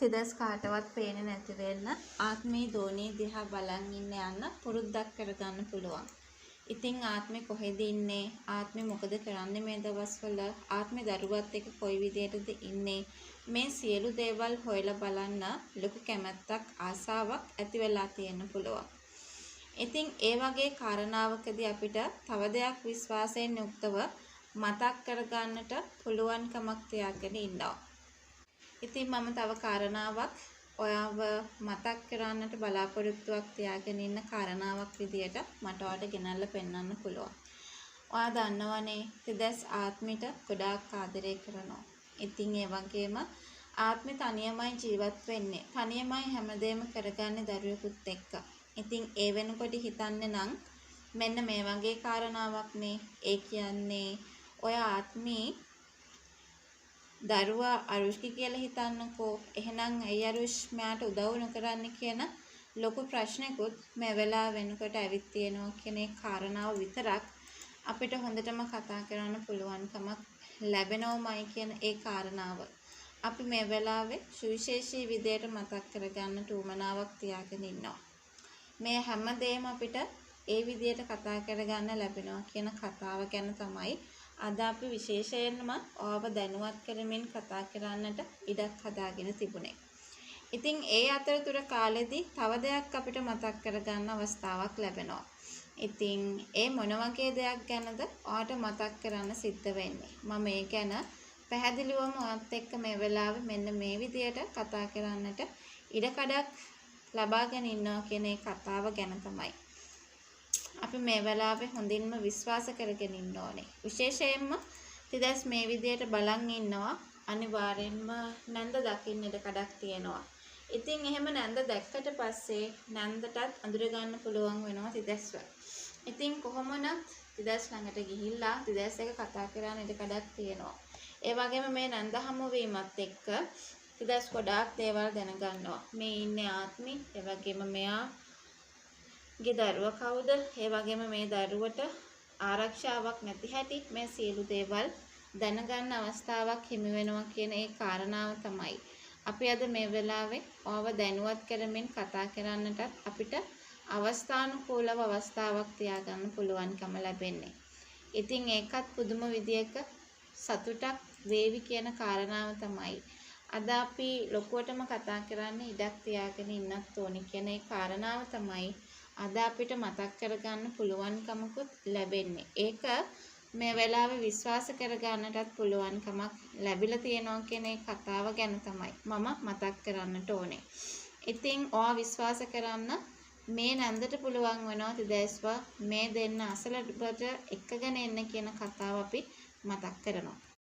තිදැස් කාටවත් පේන්නේ නැති වෙන්න ආත්මී දෝණිය දිහා බලන් ඉන්න යන්න පුරුද්දක් කරගන්න පුළුවන්. ඉතින් ආත්මේ කොහෙද ඉන්නේ? ආත්මේ මොකද කරන්නේ මේ දවස්වල? ආත්මේ දරුවත් එක්ක කොයි විදියටද ඉන්නේ? මේ සියලු දේවල් හොයලා බලන්න ලොකු කැමැත්තක් ආසාවක් ඇති වෙලා තියෙන්න පුළුවන්. ඉතින් ඒ වගේ කාරණාවකදී අපිට තව දෙයක් විශ්වාසයෙන් යුක්තව මතක් කරගන්නට පුළුවන්කමක් තියාගෙන ඉන්නවා. ඉතින් මම තව කාරණාවක් ඔයාව මතක් කරන්නට බලාපොරොත්තුවක් තියාගෙන ඉන්න කාරණාවක් විදියට මට ඔයාට ගෙනල්ලා පෙන්වන්න පුළුවන්. ඔයා දන්නවනේ තිදැස් ආත්මෙට ගොඩාක් ආදරය කරනවා. ඉතින් ඒ වගේම ආත්මෙ තනියමයි ජීවත් වෙන්නේ. තනියමයි හැමදේම කරගන්නේ දරුවෙකුත් එක්ක. ඉතින් ඒ වෙනකොට හිතන්නේ නම් මෙන්න මේ වගේ කාරණාවක් නේ. ඒ කියන්නේ ඔය ආත්මී දරුවා අරුෂ්ගේ කියලා හිතන්නකෝ. එහෙනම් ඇයි අරුෂ් මෙයාට උදව් නොකරන්නේ කියන ලොකු ප්‍රශ්නකුත් මේ වෙලාව වෙනකොට ඇවිත් තියෙනවා කියන ඒ කාරණාව විතරක් අපිට හොඳටම කතා කරන්න පුළුවන්කමක් ලැබෙනවමයි කියන ඒ කාරණාව අපි මේ වෙලාවේ සුවිශේෂී විදියට මතක් කරගන්නට උවමනාවක් තියාගෙන ඉන්නවා. මේ හැම දෙයක්ම අපිට ඒ විදියට කතා කරගන්න ලැබෙනවා කියන කතාව ගැන තමයි අද අපි විශේෂයෙන්ම ඔයාව දැනුවත් කරමින් කතා කරන්නට ඉඩක් හදාගෙන තිබුණේ. ඉතින් ඒ අතරතුර කාලෙදි තව දෙයක් අපිට මතක් කරගන්න අවස්ථාවක් ලැබෙනවා. ඉතින් ඒ මොන වගේ දෙයක් ගැනද ඔයාට මතක් කරන්න සිද්ධ වෙන්නේ? මම ඒ ගැන පැහැදිලිවම ඔයත් එක්ක මේ වෙලාවේ මෙන්න මේ විදියට කතා කරන්නට ඉඩකඩක් ලබාගෙන ඉන්නවා කියන ඒ කතාව ගැන තමයි. අපි මේ වෙලාවේ හොඳින්ම විශ්වාස කරගෙන ඉන්න ඕනේ. විශේෂයෙන්ම තිදැස් මේ විදියට බලන් ඉන්නවා අනිවාර්යෙන්ම නැන්ද දකින්න ඉඩ කඩක් තියෙනවා. ඉතින් එහෙම නැන්ද දැක්කට පස්සේ නැන්දටත් අඳුර ගන්න පුළුවන් වෙනවා තිදැස්ව. ඉතින් කොහොම වුණත් තිදැස් ළඟට ගිහිල්ලා තිදැස් එක කතා කරන්න ඉඩ කඩක් තියෙනවා. ඒ වගේම මේ නැන්ද හමු වීමත් එක්ක තිදැස් ගොඩාක් දේවල් දැනගන්නවා. මේ ඉන්නේ ආත්මි, ඒ වගේම මෙයා ගේ දරුවා කවුද? ඒ වගේම මේ දරුවට ආරක්ෂාවක් නැති හැටි මේ සියලු දේවල් දැනගන්න අවස්ථාවක් හිමි වෙනවා කියන ඒ කාරණාව තමයි අපි අද මේ වෙලාවේ ඔයාව දැනුවත් කරමින් කතා කරන්නටත් අපිට අවස්ථානුකූලව අවස්ථාවක් තියාගන්න පුළුවන්කම ලැබෙන්නේ. ඉතින් ඒකත් පුදුම විදියක සතුටක් වේවි කියන කාරණාව තමයි අද අපි ලොකුවටම කතා කරන්නේ ඉඩක් තියාගෙන ඉන්නත් ඕනි කියන ඒ කාරණාව තමයි අද අපිට මතක් කරගන්න පුළුවන්කමකුත් ලැබෙන්නේ. ඒක මේ වෙලාවේ විශ්වාස කරගන්නටත් පුළුවන්කමක් ලැබිලා තියෙනවා කියන ඒ කතාව ගැන තමයි මම මතක් කරන්නට ඕනේ. ඉතින් ඔයා විශ්වාස කරන්න මේ නැන්දට පුළුවන් වෙනවා තිදැස්ව මේ දෙන්න අසලට එක්කගෙන එන්න කියන කතාව අපි මතක් කරනවා.